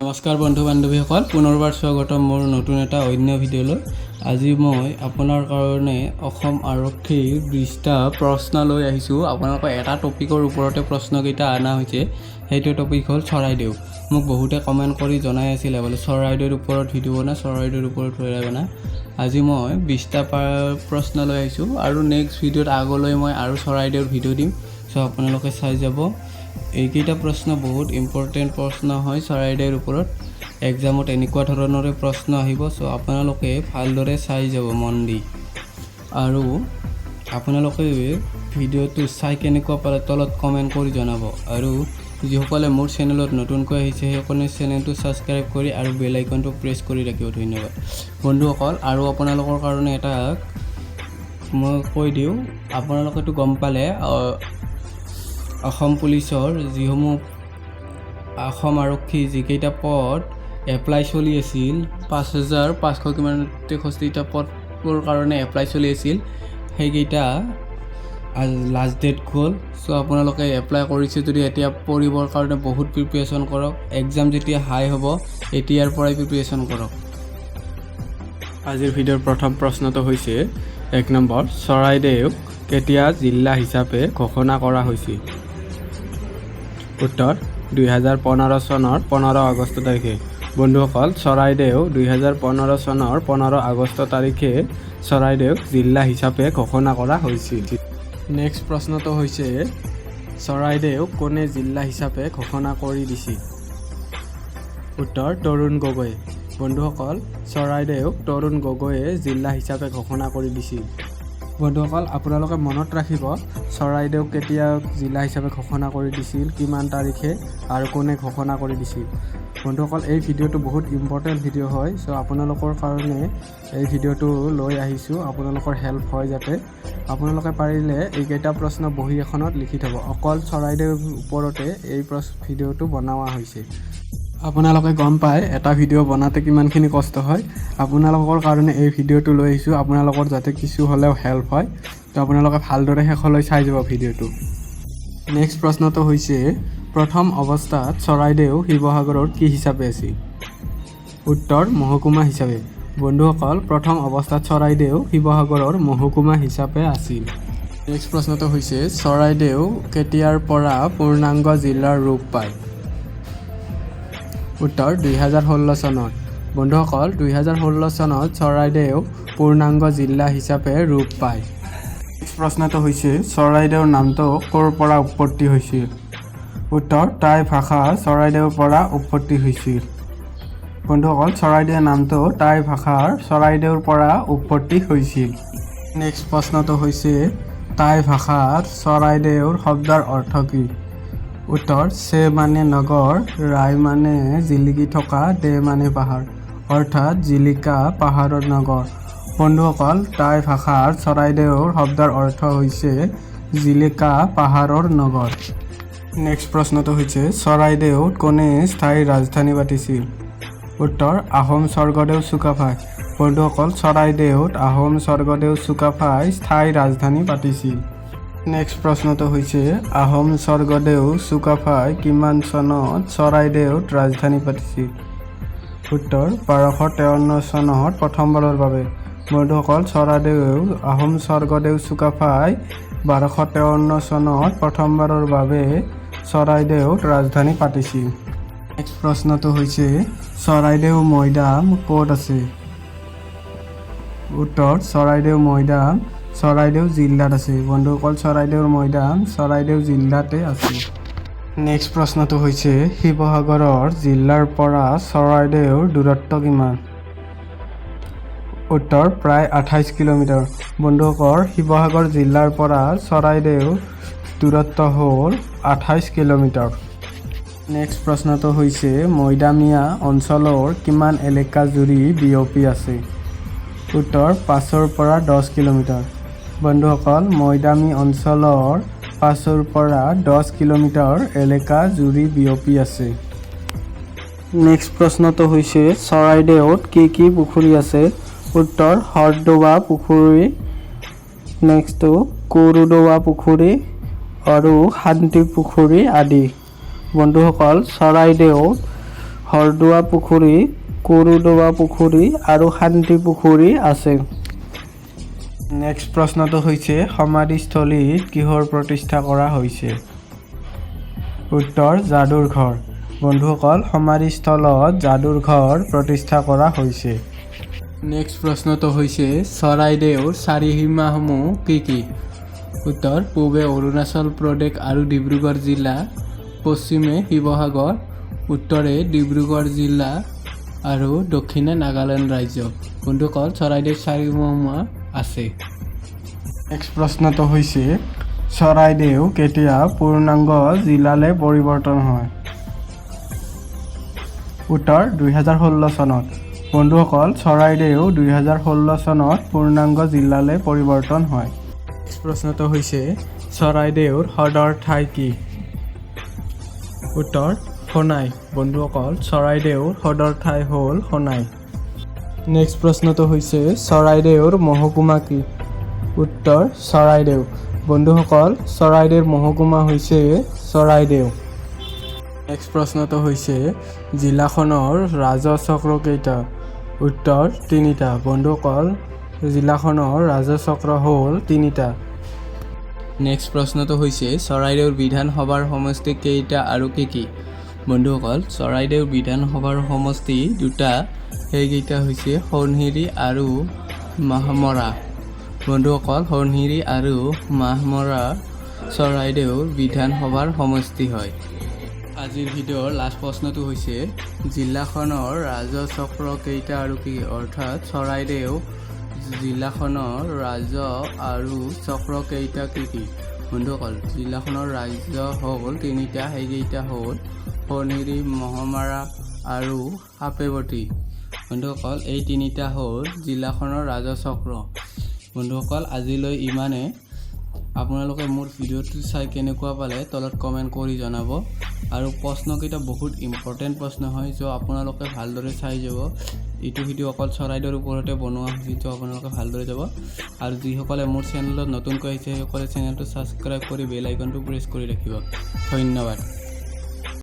নমস্কাৰ বন্ধু বান্ধৱীসকল, পুনৰবাৰ স্বাগতম মোৰ নতুন এটা অন্য ভিডিঅ'লৈ। আজি মই আপোনাৰ কাৰণে অসম আৰক্ষীৰ 20টা প্ৰশ্ন লৈ আহিছোঁ। আপোনালোকৰ এটা টপিকৰ ওপৰতে প্ৰশ্নকেইটা অনা হৈছে। সেইটো টপিক হ'ল চৰাইদেউ। মোক বহুতে কমেণ্ট কৰি জনাই আছিলে বোলে চৰাইদেউৰ ওপৰত ভিডিঅ' বনা, চৰাইদেউৰ ওপৰত ভিডিঅ' বনা। আজি মই 20টা প্ৰশ্ন লৈ আহিছোঁ আৰু নেক্সট ভিডিঅ'ত আগলৈ মই আৰু চৰাইদেউৰ ভিডিঅ' দিম। চ' আপোনালোকে চাই যাব। এইকেইটা প্ৰশ্ন বহুত ইম্পৰ্টেণ্ট প্ৰশ্ন হয়। চৰাইদেউৰ ওপৰত এক্সামত এনেকুৱা ধৰণৰে প্ৰশ্ন আহিব। চ' আপোনালোকে ভালদৰে চাই যাব মন দি আৰু আপোনালোকে ভিডিঅ'টো চাই কেনেকুৱা পালে তলত কমেণ্ট কৰি জনাব। আৰু যিসকলে মোৰ চেনেলত নতুনকৈ আহিছে, সেইসকলে চেনেলটো ছাবস্ক্ৰাইব কৰি আৰু বেল আইকনটো প্ৰেছ কৰি ৰাখিব। ধন্যবাদ বন্ধুসকল। আৰু আপোনালোকৰ কাৰণে এটা মই কৈ দিওঁ, আপোনালোকেতো গম পালে, অসম পুলিচৰ যিসমূহ অসম আৰক্ষী যিকেইটা পদ এপ্লাই চলি আছিল, 5500 কিমান 63টা পদৰ কাৰণে এপ্লাই চলি আছিল, সেইকেইটা লাষ্ট ডেট গ'ল। চ' আপোনালোকে এপ্লাই কৰিছে যদি এতিয়া পঢ়িবৰ কাৰণে বহুত প্ৰিপেৰেশ্যন কৰক। এক্সাম যেতিয়া হাই হ'ব, এতিয়াৰ পৰাই প্ৰিপেৰেশ্যন কৰক। আজিৰ ভিডিঅ'ৰ প্ৰথম প্ৰশ্নটো হৈছে 1 নম্বৰ, চৰাইদেউক কেতিয়া জিলা হিচাপে ঘোষণা কৰা হৈছিল? উত্তৰ, 2015 চনৰ 15 আগষ্ট তাৰিখে। বন্ধুসকল, চৰাইদেউ 2015 চনৰ 15 আগষ্ট তাৰিখে চৰাইদেউক জিলা হিচাপে ঘোষণা কৰা হৈছিল। নেক্সট প্ৰশ্নটো হৈছে, চৰাইদেউক কোনে জিলা হিচাপে ঘোষণা কৰি দিছিল? উত্তৰ, তৰুণ গগৈ। বন্ধুসকল, চৰাইদেউক তৰুণ গগৈয়ে জিলা হিচাপে ঘোষণা কৰি দিছিল। বন্ধুসকল, আপোনালোকে মনত ৰাখিব, চৰাইদেউক কেতিয়া জিলা হিচাপে ঘোষণা কৰি দিছিল, কিমান তাৰিখে আৰু কোনে ঘোষণা কৰি দিছিল। বন্ধুসকল, এই ভিডিঅ'টো বহুত ইম্পৰ্টেণ্ট ভিডিঅ' হয়। চ' আপোনালোকৰ কাৰণে এই ভিডিঅ'টো লৈ আহিছোঁ, আপোনালোকৰ হেল্প হয় যাতে। আপোনালোকে পাৰিলে এইকেইটা প্ৰশ্ন বহী এখনত লিখি থ'ব। অকল চৰাইদেউৰ ওপৰতে এই ভিডিঅ'টো বনোৱা হৈছে। আপোনালোকে গম পায় এটা ভিডিঅ' বনাওঁতে কিমানখিনি কষ্ট হয়। আপোনালোকৰ কাৰণে এই ভিডিঅ'টো লৈ আহিছোঁ, আপোনালোকৰ যাতে কিছু হ'লেও হেল্প হয়। তো আপোনালোকে ভালদৰে শেষলৈ চাই যাব ভিডিঅ'টো। নেক্সট প্ৰশ্নটো হৈছে, প্ৰথম অৱস্থাত চৰাইদেউ শিৱসাগৰৰ কি হিচাপে আছিল? উত্তৰ, মহকুমা হিচাপে। বন্ধুসকল, প্ৰথম অৱস্থাত চৰাইদেউ শিৱসাগৰৰ মহকুমা হিচাপে আছিল। নেক্সট প্ৰশ্নটো হৈছে, চৰাইদেউ কেতিয়াৰ পৰা পূৰ্ণাংগ জিলাৰ ৰূপ পায়? উত্তৰ, 2016 চনত। বন্ধুসকল, 2016 চনত চৰাইদেউ পূৰ্ণাংগ জিলা হিচাপে ৰূপ পায়। নেক্সট প্ৰশ্নটো হৈছে, চৰাইদেউৰ নামটো ক'ৰ পৰা উৎপত্তি হৈছিল? উত্তৰ, টাই ভাষা চৰাইদেউৰ পৰা উৎপত্তি হৈছিল। বন্ধুসকল, চৰাইদেউ নামটো টাই ভাষাৰ চৰাইদেউৰ পৰা উৎপত্তি হৈছিল। নেক্সট প্ৰশ্নটো হৈছে, টাই ভাষাত চৰাইদেউৰ শব্দৰ অৰ্থ কি? উত্তৰ, চে মানে নগৰ, ৰাই মানে জিলিকি থকা, দে মানে পাহাৰ, অৰ্থাৎ জিলিকা পাহাৰৰ নগৰ। বন্ধুসকল, টাই ভাষাৰ চৰাইদেউৰ শব্দৰ অৰ্থ হৈছে জিলিকা পাহাৰৰ নগৰ। নেক্সট প্ৰশ্নটো হৈছে, চৰাইদেউত কোনে স্থায়ী ৰাজধানী পাতিছিল? উত্তৰ, আহোম স্বৰ্গদেউ চুকাফাই। বন্ধুসকল, চৰাইদেউত আহোম স্বৰ্গদেউ চুকাফাই স্থায়ী ৰাজধানী পাতিছিল। নেক্সট প্ৰশ্নটো হৈছে, আহোম স্বৰ্গদেউ চুকাফাই কিমান চনত চৰাইদেউত ৰাজধানী পাতিছিল? উত্তৰ, 1253 চনত প্ৰথমবাৰৰ বাবে। বন্ধুসকল, চৰাইদেউ আহোম স্বৰ্গদেউ চুকাফাই 1253 চনত প্ৰথমবাৰৰ বাবে চৰাইদেউত ৰাজধানী পাতিছিল। নেক্সট প্ৰশ্নটো হৈছে, চৰাইদেউ মৈদাম ক'ত আছে? উত্তৰ, চৰাইদেউ মৈদাম চৰাইদেউ জিলাত আছে। বন্ধুসকল, চৰাইদেউৰ মৈদাম চৰাইদেউ জিলাতে আছে। নেক্সট প্ৰশ্নটো হৈছে, শিৱসাগৰৰ জিলাৰ পৰা চৰাইদেউৰ দূৰত্ব কিমান? উত্তৰ, প্ৰায় 28 কিলোমিটাৰ। বন্ধুসকল, শিৱসাগৰ জিলাৰ পৰা চৰাইদেউ দূৰত্ব হ'ল 28 কিলোমিটাৰ। নেক্সট প্ৰশ্নটো হৈছে, মৈদামীয়া অঞ্চলৰ কিমান এলেকা জুৰি বিয়পি আছে? উত্তৰ, 5ৰ পৰা 10 কিলোমিটাৰ। বন্ধুসকল, মৈদামী অঞ্চলৰ 5ৰ পৰা 10 কিলোমিটাৰ এলেকা জুৰি বিয়পি আছে। নেক্সট প্ৰশ্নটো হৈছে, চৰাইদেউত কি কি পুখুৰী আছে? উত্তৰ, হৰদোৱা পুখুৰী, নেক্সটটো কুৰুদোৱা পুখুৰী আৰু শান্তি পুখুৰী আদি। বন্ধুসকল, চৰাইদেউত হৰদোৱা পুখুৰী, কুৰুদোৱা পুখুৰী আৰু শান্তি পুখুৰী আছে। নেক্সট প্ৰশ্নটো হৈছে, সমাধিস্থলীত কিহৰ প্ৰতিষ্ঠা কৰা হৈছে? উত্তৰ, যাদুৰ ঘৰ। বন্ধুসকল, সমাধিস্থলত যাদুৰ ঘৰ প্ৰতিষ্ঠা কৰা হৈছে। নেক্সট প্ৰশ্নটো হৈছে, চৰাইদেউৰ চাৰিসীমাসমূহ কি কি? উত্তৰ, পূবে অৰুণাচল প্ৰদেশ আৰু ডিব্ৰুগড় জিলা, পশ্চিমে শিৱসাগৰ, উত্তৰে ডিব্ৰুগড় জিলা আৰু দক্ষিণে নাগালেণ্ড ৰাজ্য। বন্ধুসকল, চৰাইদেউৰ চাৰিসীমা আছে। নেক্সট প্ৰশ্নটো হৈছে, চৰাইদেউ কেতিয়া পূৰ্ণাংগ জিলালৈ পৰিৱৰ্তন হয়? উত্তৰ, 2016 চনত। বন্ধুসকল, চৰাইদেউ 2016 চনত পূৰ্ণাংগ জিলালৈ পৰিৱৰ্তন হয়। নেক্সট প্ৰশ্নটো হৈছে, চৰাইদেউৰ সদৰ ঠাই কি? উত্তৰ, সোণাই। বন্ধুসকল, চৰাইদেউৰ সদৰ ঠাই হ'ল সোণাই। নেক্সট প্ৰশ্নটো হৈছে, চৰাইদেউৰ মহকুমা কি? উত্তৰ, চৰাইদেউ। বন্ধুসকল, চৰাইদেউৰ মহকুমা হৈছে চৰাইদেউ। নেক্সট প্ৰশ্নটো হৈছে, জিলাখনৰ ৰাজহ চক্ৰ কেইটা? উত্তৰ, তিনিটা। বন্ধুসকল, জিলাখনৰ ৰাজহ চক্ৰ হ'ল তিনিটা। নেক্সট প্ৰশ্নটো হৈছে, চৰাইদেউৰ বিধানসভাৰ সমষ্টি কেইটা আৰু কি কি? বন্ধুসকল, চৰাইদেউৰ বিধানসভাৰ সমষ্টি দুটা। সেইকেইটা হৈছে সোণশিৰি আৰু মাহমৰা। বন্ধুসকল, সোণশিৰি আৰু মাহমৰা চৰাইদেউৰ বিধানসভাৰ সমষ্টি হয়। আজিৰ ভিডিঅ'ৰ লাষ্ট প্ৰশ্নটো হৈছে, জিলাখনৰ ৰাজহ চক্ৰ কেইটা আৰু কি? অৰ্থাৎ চৰাইদেউ জিলাখনৰ ৰাজহ আৰু চক্ৰ কেইটা কি কি? বন্ধুসকল, জিলাখনৰ ৰাজহ হ'ল তিনিটা। সেইকেইটা হ'ল সোণশিৰি, মহমাৰা আৰু সাপেবতী। বন্ধুসকল, এই তিনিটা হ'ল জিলাখনৰ ৰাজহ চক্ৰ। বন্ধুসকল, আজিলৈ ইমানে। আপোনালোকে মোৰ ভিডিঅ'টো চাই কেনেকুৱা পালে তলত কমেণ্ট কৰি জনাব। আৰু প্ৰশ্নকেইটা বহুত ইম্পৰ্টেণ্ট প্ৰশ্ন হয়, চ' আপোনালোকে ভালদৰে চাই যাব। এইটো ভিডিঅ' অকল চৰাইদেউৰ ওপৰতে বনোৱা হৈছে, চ' আপোনালোকে ভালদৰে যাব। আৰু যিসকলে মোৰ চেনেলত নতুনকৈ আহিছে, সেইসকলে চেনেলটো ছাবস্ক্ৰাইব কৰি বেল আইকনটো প্ৰেছ কৰি ৰাখিব। ধন্যবাদ।